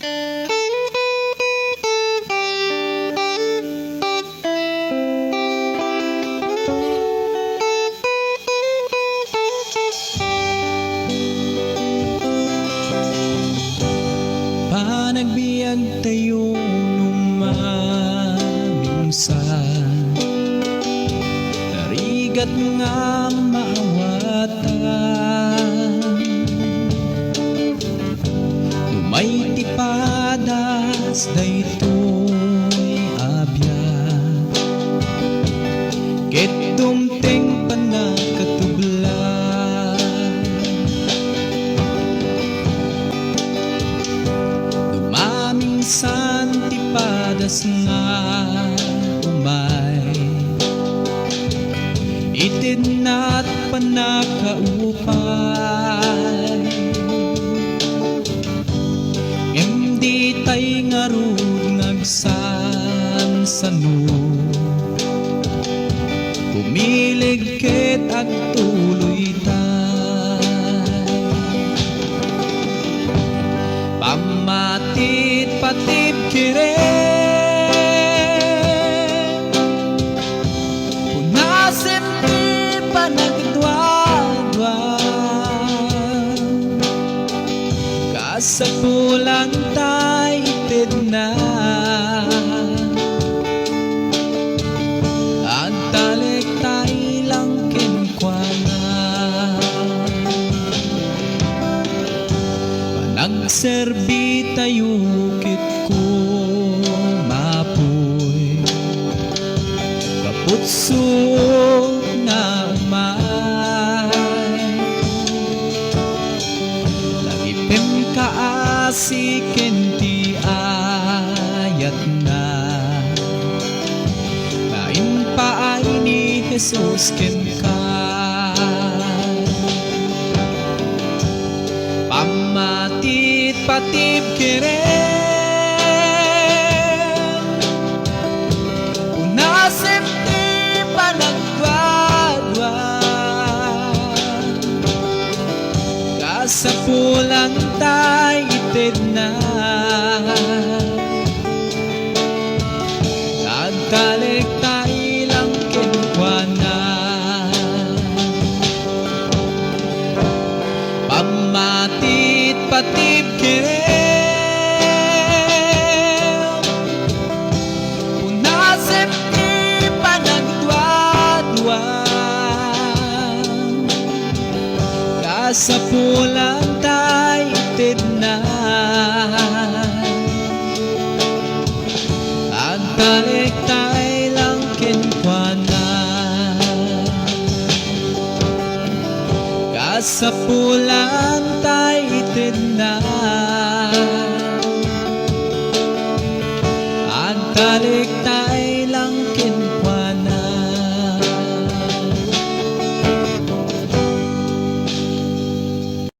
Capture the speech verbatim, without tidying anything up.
Panagbiagtayo no maminsan, narigat nga maawatan. Umay ti padas daytoy a biag, ket dumteng pannakatublag. No maminsan ti padas nga umay, itedna ti pannakaupay. Ngem ditay ngarud nga agsansano, umilig ket agtuloytay. Pammatit patibkirem, punasen ti panagduadua. Kasapulan tay itedna, agtalek tay lang kenkuana. Panagserbi tayo ket kumapoy, kaputso nga umay. Lagipem kaasi ken ti ayatna, nga impaay ni Jesus kenka. Pammatit patibkirem, punasen ti panagduadua. Kasapulan tay itedna, agtalek tay lang kenkuana. Pammatit patibkirem, punasen ti panagduadua. Kasapulan tay itedna, agtalek tay lang kenkuana. Kasapulan